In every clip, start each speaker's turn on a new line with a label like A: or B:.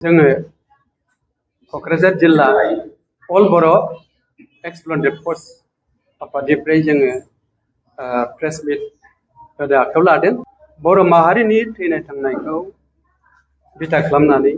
A: जोङो क'क्राझार जिल्ला अल बर' एक्स-भलुन्टियार फर्स आफादनिफ्राय जोङो प्रेस मिट होनो आखायाव लादों। बर' माहारिनि थैनाय थांनायखौ बिथा खालामनानै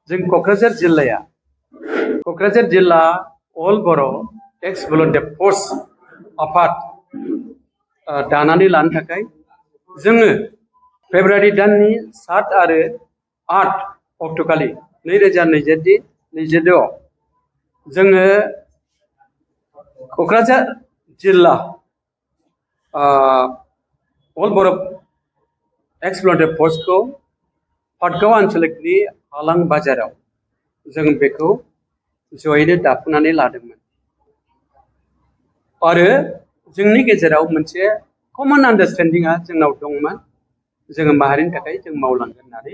A: जों क'क्राझार जिल्ला अल बर' एक्स-भलुन्टियार फर्स आफाद दानानै लानो थाखाय जोङो फेब्रुवारि दाननि 7 आरो 8 अक्ट'खालि 2022 जोङो क'क्राझार जिल्ला अल बर' एक्स-भलुन्टियार फर्सखौ पाटगाव आन्चलिकनि आलां बाजाराव जों बेखौ जयैनो दाफुंनानै लादोंमोन आरो जोंनि गेजेराव मोनसे कमन आन्डारस्टेन्डिंआ जोंनाव दंमोन। जोङो माहारिनि थाखाय जों मावलांगोन होननानै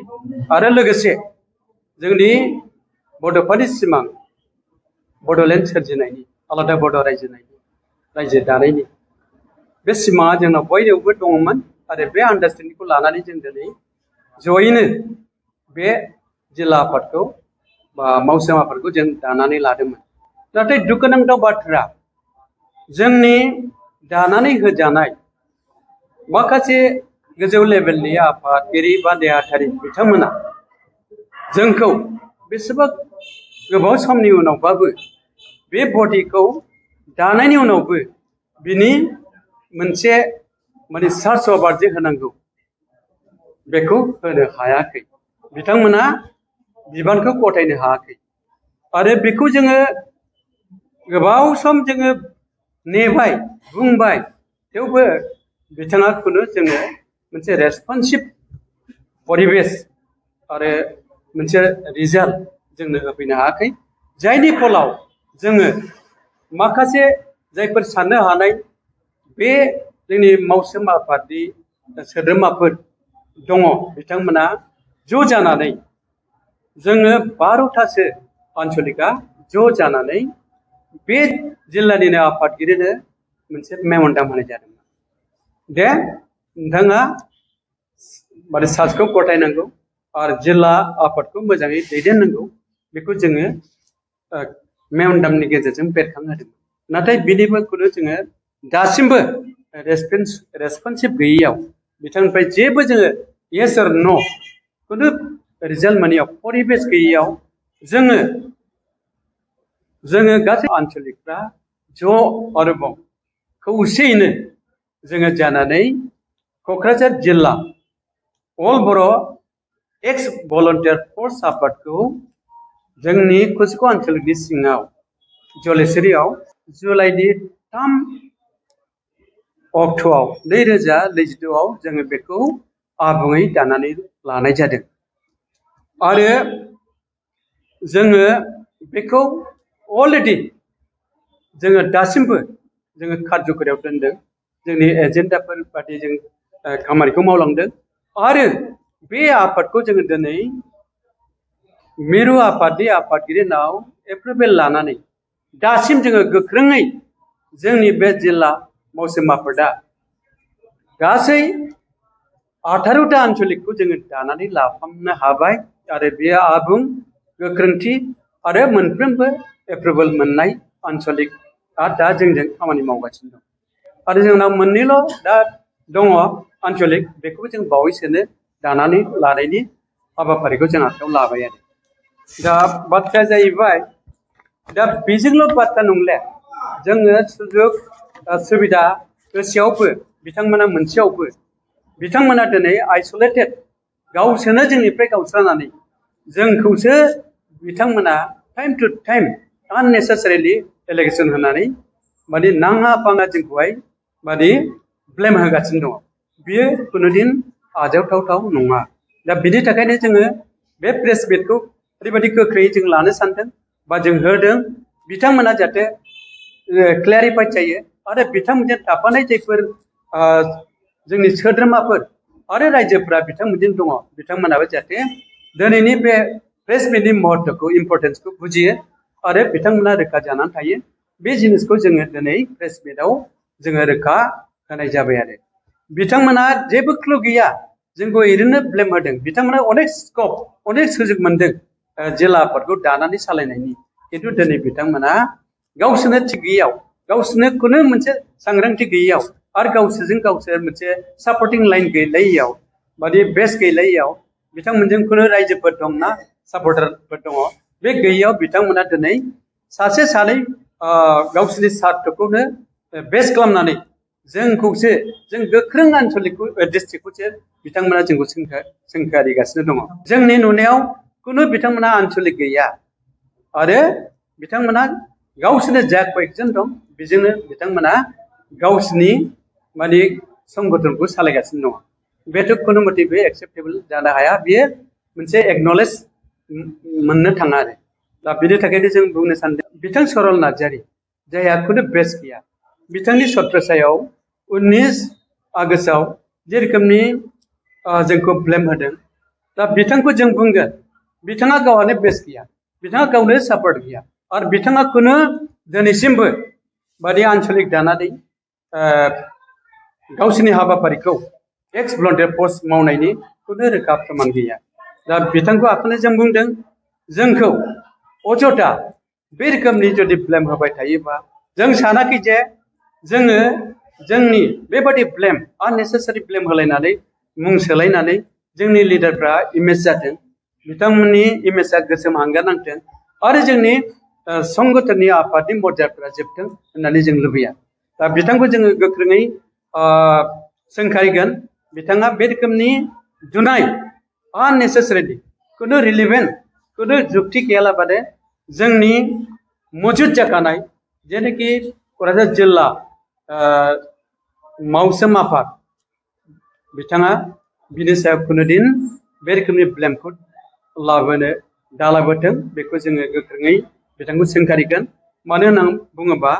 A: आरो लोगोसे जोंनि बड'फानि सिमां बड'लेण्ड सोरजिनायनि आलादा बड' रायजो दानायनि बे सिमाङा जोंनाव बयनावबो दङमोन आरो बे आन्डारस्टेन्डिंखौ लानानै जों दिनै जयैनो बे जिल्ला आफादखौ बा मावसोम आफादखौ जों दानानै लादोंमोन। नाथाय दुखुनांथाव बाथ्रा, जोंनि दानानै होजानाय माखासे गोजौ लेभेलनि आफादगिरि बा नेहाथारि बिथांमोना जोंखौ बेसेबा गोबाव समनि उनावबाबो बे बडिखौ दानायनि उनावबो बिनि मोनसे सार्च अभार जे होनांगौ बेखौ होनो हायाखै। बिथांमोना बिबानखौ गथायनो हायाखै आरो बेखौ जोङो गोबाव सम जोङो नेबाय बुंबाय, थेवबो बिथाङा खुनु जोङो मोनसे रेसपन्सिभ परिबेस आरो मोनसे रिजाल्ट जोंनो होफैनो हायाखै। जायनि फलाव जोङो माखासे जायफोर साननो हानाय बे जोंनि मावसोम आफादनि सोद्रोमाफोर दङ, बिथांमोना ज' जानानै जोङो 12थासो आन्चलिकआ ज' जानानै बे जिल्लानिनो आफादगिरिनो मोनसे मेम'रेन्डाम होनाय जादोंमोन। दे नोंथाङा सार्चखौ गथायनांगौ आरो जिल्ला आफादखौ मोजाङै दैदेननांगौ, बेखौ जोङो मेम'रेन्डामनि गेजेरजों बेरखांहोदोंमोन। नाथाय बिनिबो जोङो दासिमबो रेसपन्सिभ गैयैयाव, बिथांनिफ्राय जेबो जोङो येस अर न' खुनु रिजाल्ट मोनैयाव, परिबेस गैयैयाव जोङो गासै आन्चलिकफ्रा ज' आरोबाव खौसेयैनो जोङो जानानै क'क्राझार जिल्ला अल बर' एक्स-भलुन्टियार फर्स आफादखौ जोंनि कुसुगाव आन्चलिकनि सिङाव जलेस्वरियाव जुलाइनि 3 अक्ट'आव 2022 जोङो बेखौ आबुङै दानानै लानाय जादों आरो जोङो बेखौ अलरेडि जोङो दासिमबो जोङो कार्जकरियाव दोनदों। जोंनि एजेन्डाफोर बादि जों खामानिखौ मावलांदों आरो बे आफादखौ जोङो दिनै मिरु आफादनि आफादगिरिनाव एप्रुभेल लानानै दासिम जोङो गोख्रोङै जोंनि बे जिल्ला मावसोम आफादा गासै 18टा आन्चलिकखौ जोङो दानानै लाफामनो हाबाय आरो बेयो आबुं गोख्रोंथि आरो मोनफ्रोमबो एप्रुभेल मोननाय आन्चलिकआ दा जोंजों खामानि मावगासिनो दं आरो जोंनाव मोननैल' दा दङ आन्चलिक, बेखौबो जों बावैसोनो दानानै लानायनि हाबाफारिखौ जों आखायाव लाबाय आरो दा बाथ्राया जाहैबाय, दा बेजोंल' बाथ्रा नंले, जोङो सुजुग सुबिदा होसेयावबो बिथांमोना मोनसेयावबो बिथांमोना दिनै आइसलेटेड, गावसोरनो जोंनिफ्राय गावस्रानानै जोंखौसो बिथांमोना टाइम टु टाइम आननेसेसारिलि एलिगेसन होनानै नाङा फाङा जोंखौहाय ब्लेम होगासिनो दङ। बियो खुनुदिन आजावथावथाव नङा। दा बिनि थाखायनो जोङो बे प्रेस मिटखौ ओरैबायदि गोख्रैयै जों लानो सानदों बा जों होदों, बिथांमोना जाहाथे क्लियारिफाइड जायो आरो बिथांमोनजों थाफानाय जायफोर जोंनि सोद्रोमाफोर आरो रायजोफोरा बिथांमोनजों दङ, बिथांमोनाबो जाहाथे दिनैनि बे प्रेस मिटनि महत्वखौ, इम्परटेन्सखौ बुजियो आरो बिथांमोना रोखा जानानै थायो। बे जिनिसखौ जोङो दिनै प्रेस मिटआव जोङो रोखा होनाय जाबाय आरो बिथांमोना जेबो क्लु गैया जोंखौ ओरैनो ब्लेम होदों बिथांमोना अनेक स्कप अनेक सुजुग मोनदों जिल्ला आफादखौ दानानै सालायनायनि खिन्थु दिनै बिथांमोना गावसोरनो थिग गैयैयाव गावसोरनो खुनु मोनसे सांग्रांथि गैयैयाव आरो गावसोरजों गावसोर मोनसे सापर्टिं लाइन गैलायैयाव माने बेस गैलायैयाव बिथांमोनजों खुनु रायजोफोर दंना सापर्टारफोर दङ बे गैयैयाव बिथांमोना दिनै सासे सानै गावसोरनि सार्थखौनो बेस खालामनानै जोंखौसो जों गोख्रों आनसलिकखौ डिस्ट्रिक्टखौसो बिथांमोना जोंखौ सोंखारिगासिनो दङ जोंनि नुनायाव खुनु बिथांमोना आनसलिक गैया आरो बिथांमोना गावसोरनो जा कयेकजन दं बेजोंनो बिथांमोना गावसोरनि माने संगठनखौ सालायगासिनो दङ बेथ' खुनु मथे बे एक्सेप्टेबल जानो हाया बेयो मोनसे एक्नलेज मोननो थाङा आरो दा बेनि थाखायनो जों बुंनो सानदों बिथां सरल नार्जारि जायहा खुनु बेस गैया बिथांनि सत्रसायाव 19 आगष्टआव जे रोखोमनि जोंखौ ब्लेम होदों दा बिथांखौ जों बुंगोन बिथाङा गावहानो बेस गैया बिथाङा गावनो सापर्ट गैया आरो बिथाङा खुनु दिनैसिमबो बादि आनसलिक दानानै गावसोरनि हाबाफारिखौ एक्स भलन्टियार पस्ट मावनायनि खुनु रोखा प्रमाण गैया दा बिथांखौ आखौनो जों बुंदों जोंखौ अजथा बे रोखोमनि जुदि ब्लेम होबाय थायोबा जों सानाखै जे जोङो जोंनि बेबादि ब्लेम आननेसेसारि ब्लेम होलायनानै मुं सोलायनानै जोंनि लिडारफ्रा इमेज जाथों बिथांमोननि इमेजआ गोसोम हांगार नांथों आरो जोंनि संगठननि आफादनि मर्यादाफ्रा जोबथों होननानै जों लुबैया दा बिथांखौ जोङो गोख्रोङै सोंखारिगोन बिथाङा बे रोखोमनि जुनाय आननेसेसारिलि खुनु रिलिभेन्ट खुनु जुक्ति गैयालाबानो जोंनि मौजुद जाखानाय जेनाखि क'क्राझार जिल्ला मावसोम आफाद बिथाङा बिनि सायाव खुनुदिन बे रोखोमनि ब्लेमखौ लाबोनो दालाबोथों बेखौ जोङो गोख्रोङै बिथांखौ सोंखारिगोन मानो होनना बुङोबा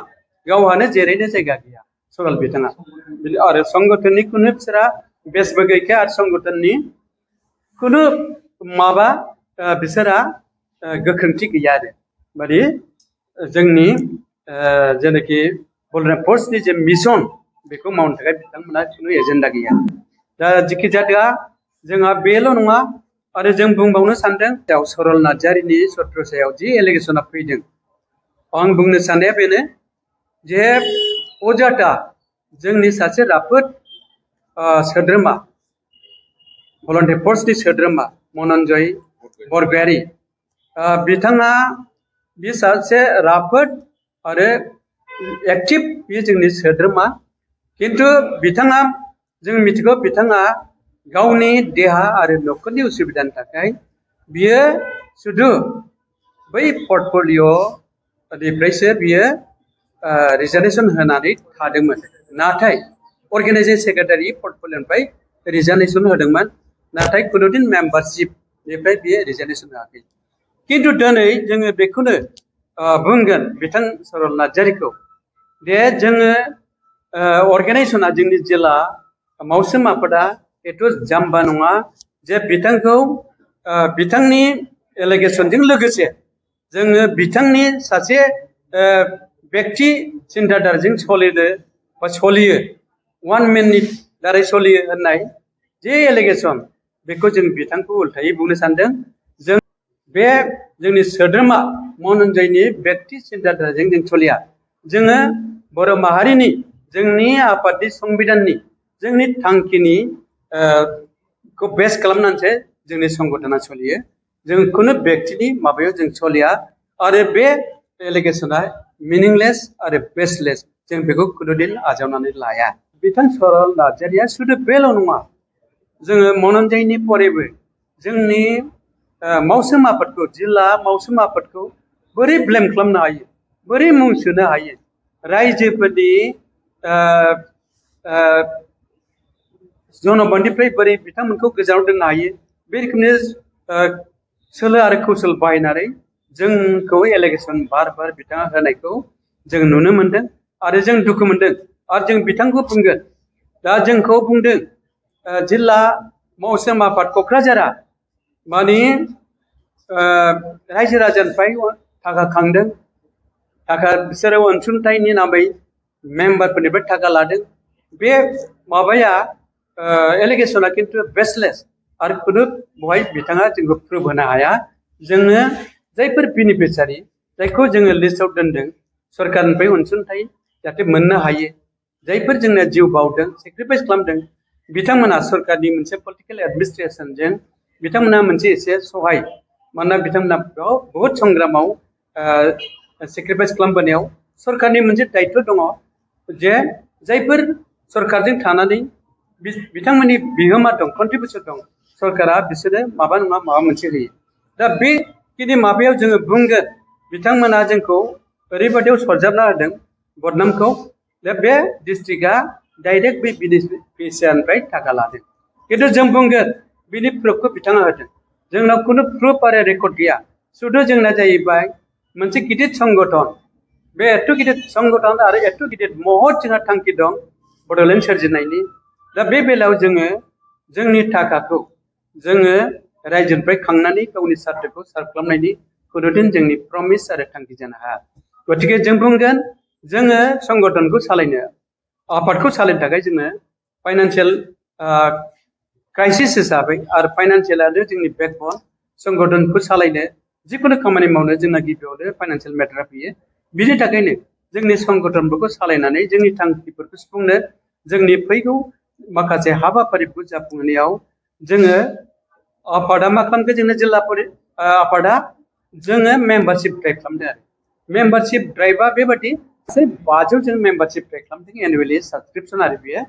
A: गावहानो जेरैनो जायगा गैया सरल बिथाङा आरो संगठननि खुनु बिसोरा बेसबो गैखाया आरो संगठननि खुनु माबा बिसोरा गोख्रोंथि गैया आरो माने जोंनि जेनाखि भलन्टियार फर्सनि जे मिशन बेखौ मावनो थाखाय बिथांमोना खुनु एजेन्डा गैया दा जिखि जाया जोंहा बेल' नङा आरो जों बुंबावनो सानदों सरल नार्जारिनि सत्रसायाव जि एलिगेसना फैदों आं बुंनो साननाया बेनो जे अजाता जोंनि सासे राफोद सोद्रोमा भलन्टियार फर्सनि सोद्रोमा मनन्जय बरगयारि बिथाङा बे सासे राफोद आरो एक्टिभ बे जोंनि सोद्रोमा खिन्थु बिथाङा जों मिथिगौ बिथाङा गावनि देहा आरो न'खरनि उसुबिदानि थाखाय बियो सुदु बै पर्टफलिय'निफ्रायसो बियो रिजार्भेसन होनानै थादोंमोन नाथाय अर्गेनाइजिं सेक्रेटारि पर्टफलिय'निफ्राय रिजार्भेसन होदोंमोन नाथाय खुनुदिन मेम्बारशिपनिफ्राय बियो रिजार्भेसन होआखै खिन्थु दिनै जोङो बेखौनो बुंगोन बिथां सरल नार्जारिखौ दे जोङो अर्गेनाइजेसना जोंनि जिल्ला मावसोम आफादा एथ' जाम्बा नङा जे बिथांखौ बिथांनि एलिगेसनजों लोगोसे जोङो बिथांनि सासे बेक्ति सिन्ताधाराजों सोलिनो बा सोलियो वान मेननि दारै सोलियो होननाय जे एलिगेसन बेखौ जों बिथांखौ उल्थायै बुंनो सानदों जों बे जोंनि सोद्रोमा मनन्जयनि बेक्ति सिन्ताधाराजों जों सोलिया जोङो बर' माहारिनि जोंनि आफादनि संबिधाननि जोंनि थांखिनि खौ बेस खालामनानैसो जोंनि संगठना सोलियो जों खुनु बेक्तिनि माबायाव जों सोलिया आरो बे एलिगेसना मिनिंलेस आरो बेसलेस जों बेखौ खुनुदिन आजावनानै लाया बिथां सरल नार्जारिया सुदु बेल' नङा जोङो मनन्जयनि परेबो जोंनि मावसोम आफादखौ जिल्ला मावसोम आफादखौ बोरै ब्लेम खालामनो हायो बोरै मुं सोनो हायो रायजोफोरनि जनबननिफ्राय बोरै बिथांमोनखौ गोजानाव दोननो हायो बे रोखोमनि सोलो आरो कौशल बाहायनानै जोंखौ एलिगेसन बार बार बिथाङा होनायखौ जों नुनो मोनदों आरो जों दुखु मोनदों आरो जों बिथांखौ बुंगोन दा जोंखौ बुंदों जिल्ला मावसोम आफाद क'क्राझारा माने रायजो राजानिफ्राय थाखा खांदों थाखा बिसोरो अनसुंथाइनि नामै मेम्बारफोरनिफ्राय थाखा लादों बे माबाया एलिगेशना किन्तु बेसलेस आरो खुनु बहाय बिथाङा जोंखौ प्रुभ होनो हाया जोङो जायफोर बेनिफिसियारि जायखौ जोङो लिस्टआव दोनदों सरकारनिफ्राय अनसुंथाइ जाहाथे मोननो हायो जायफोर जोंना जिउ बावदों सेक्रिफाइस खालामदों बिथांमोना सरकारनि मोनसे पलिटिकेल एडमिनिस्ट्रेसनजों बिथांमोना मोनसे एसे सहाय मानोना बिथांमोना बहुत संग्रामाव सेक्रिफाइस खालामबोनायाव सरकारनि मोनसे दायित्व दङ जे जायफोर सरकारजों थानानै बिथांमोननि बिहोमा दं कन्ट्रिबिउसन दं सरकारा बिसोरो माबा नङा माबा मोनसे होयो दा बेखिनि माबायाव जोङो बुंगोन बिथांमोना जोंखौ ओरैबायदियाव सरजाबना होदों बदनामखौ बे डिस्ट्रिक्टआ डाइरेक्ट बे बेनिफिसियारिनिफ्राय थाखा लादों किन्तु जों बुंगोन बिनि प्रुफखौ बिथाङा होदों जोंनाव खुनु प्रुफ आरो रेकर्ड गैया सुदु जोंना जाहैबाय मोनसे गिदिर संगठन बे एथ' गिदिर संगठन आरो एथ' गिदिर महत जोंहा थांखि दं बड'लेण्ड सोरजिनायनि दा बे बेलायाव जोङो जोंनि थाखाखौ जोङो रायजोनिफ्राय खांनानै गावनि सार्थखौ सार्भ खालामनायनि खुनुदिन जोंनि प्रमिस आरो थांखि जानो हाया गतिके जों बुंगोन जोङो संगठनखौ सालायनो आफादखौ सालायनो थाखाय जोङो फाइनान्सियेल क्राइसिस हिसाबै आरो फाइनान्सियेलानो जोंनि बेकबन संगठनखौ सालायनो जिखुनु खामानि मावनो जोंना गिबियावनो फाइनान्सियेल मेटारा फैयो बिनि थाखायनो जोंनि संगठनफोरखौ सालायनानै जोंनि थांखिफोरखौ सुफुंनो जोंनि फैगौ माखासे हाबाफारिखौ जाफुंहोनायाव जोङो आफादा मा खालामगोन जोंनो जिल्ला आफादा जोङो मेम्बारशिप ड्राइभ खालामदों आरो मेम्बारशिप ड्राइभआ बेबादि 500 जों मेम्बारशिप ड्राइभ खालामदों एनुवेलि साबसक्रिप्सन आरो बेयो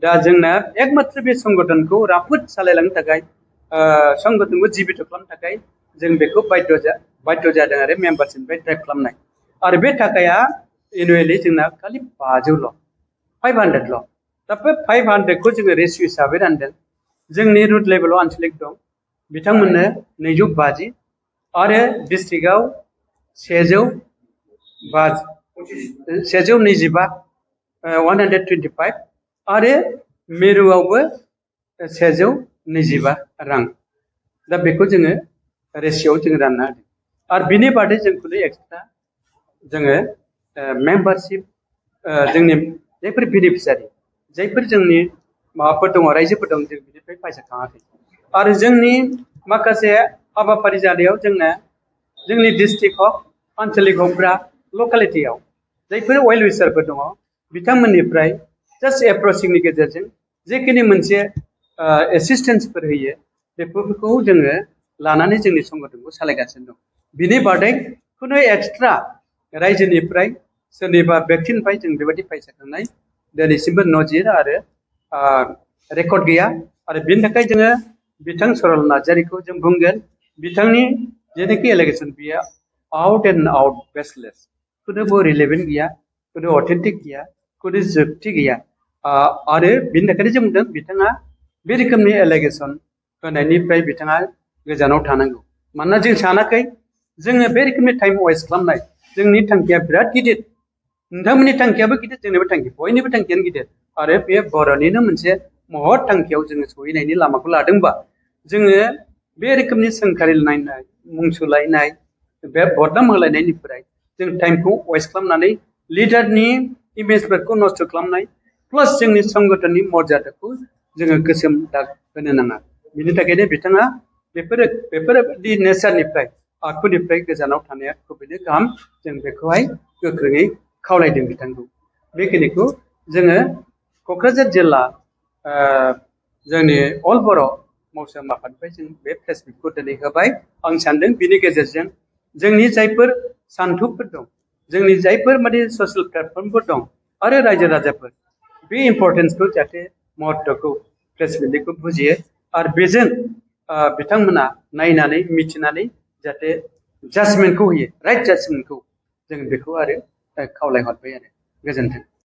A: दा जोंना एकमात्र बे संगठनखौ राफोद सालायलांनो थाखाय संगठनखौ जिबित खालामनो थाखाय जों बेखौ बाध्य जादों आरो मेम्बारशिपनिफ्राय ड्राइभ खालामनाय आरो बे थाखाया एनुवेलि जोंना खालि 500ल' 500ल' दा बे 500खौ जोङो रेसिय' हिसाबै रानदों जोंनि रुट लेभेलाव आनसलिक दं बिथांमोननो 250 आरो डिस्ट्रिक्टआव 125 आरो मिरुआवबो 125 रां दा बेखौ जोङो रेसिय'आव जोङो रानना होदों आरो बिनि बादै जों खुनु एक्सट्रा जोङो मेम्बारशिप जोंनि जायफोर बेनिफिसियारि जायफोर जोंनि माबाफोर दङ रायजोफोर दं जों बिनिफ्राय फैसा खाङाखै आरो जोंनि माखासे हाबाफारि जानायाव जोंना जोंनि डिस्ट्रिक्टआव आनसलिक हकफ्रा लकेलिटियाव जायफोर वेल विसारफोर दङ बिथांमोननिफ्राय जास्ट एप्रचिंनि गेजेरजों जेखिनि मोनसे एसिस्टेन्सफोर होयो बेफोरखौ जोङो लानानै जोंनि संगठनखौ सालायगासिनो दं बिनि बादै खुनु एक्सट्रा रायजोनिफ्राय सोरनिबा व्यक्तिनिफ्राय जों बेबायदि फैसा खांनाय दिनैसिमबो नजिर आरो रेकर्ड गैया आरो बिनि थाखाय जोङो बिथां सरल नार्जारिखौ जों बुंगोन बिथांनि जेनाखि एलिगेसन बियो आउट एन्ड आउट बेसलेस खुनु रिलेभेन्ट गैया खुनु अथेन्टिक गैया खुनु जुक्ति गैया आरो बिनि थाखायनो जों बुंदों बिथाङा बे रोखोमनि एलिगेसन होनायनिफ्राय बिथाङा गोजानाव थानांगौ मानोना जों सानाखै जोङो बे रोखोमनि टाइम वेस्ट खालामनाय जोंनि थांखिया बिराद गिदिर नोंथांमोननि थांखियाबो गिदिर जोंनिबो थांखि बयनिबो थांखियानो गिदिर आरो बे बर'निनो मोनसे महत थांखियाव जोङो सहैनायनि लामाखौ लादोंबा जोङो बे रोखोमनि सोंखारिलायनाय मुं सोलायनाय बे बदनाम होलायनायनिफ्राय जों टाइमखौ वेस्ट खालामनानै लिडारनि इमेजफोरखौ नस्थ' खालामनाय प्लास जोंनि संगठननि मर्यादाखौ जोङो गोसोम दाग होनो नाङा बिनि थाखायनो बिथाङा बेफोरबायदि नेचारनिफ्राय आखुनिफ्राय गोजानाव थानाया खुबैनो गाहाम जों बेखौहाय गोख्रोङै खावलायदों बिथांखौ बेखिनिखौ जोङो क'क्राझार जिल्ला जोंनि अल बर' मौसोम आफादनिफ्राय जों बे फेसबुकखौ दिनै होबाय आं सानदों बिनि गेजेरजों जोंनि जायफोर सान्थौफोर दं जोंनि जायफोर माने ससियेल प्लेटफर्मफोर दं आरो रायजो राजाफोर बे इम्परटेन्सखौ जाहाथे महत्वखौ प्रेस मिटखौ बुजियो आरो बेजों बिथांमोना नायनानै मिथिनानै जाहाथे जाजमेन्टखौ होयो राइट जाजमेन्टखौ जों बेखौ आरो खावलायहरबाय आरो गोजोन्थों।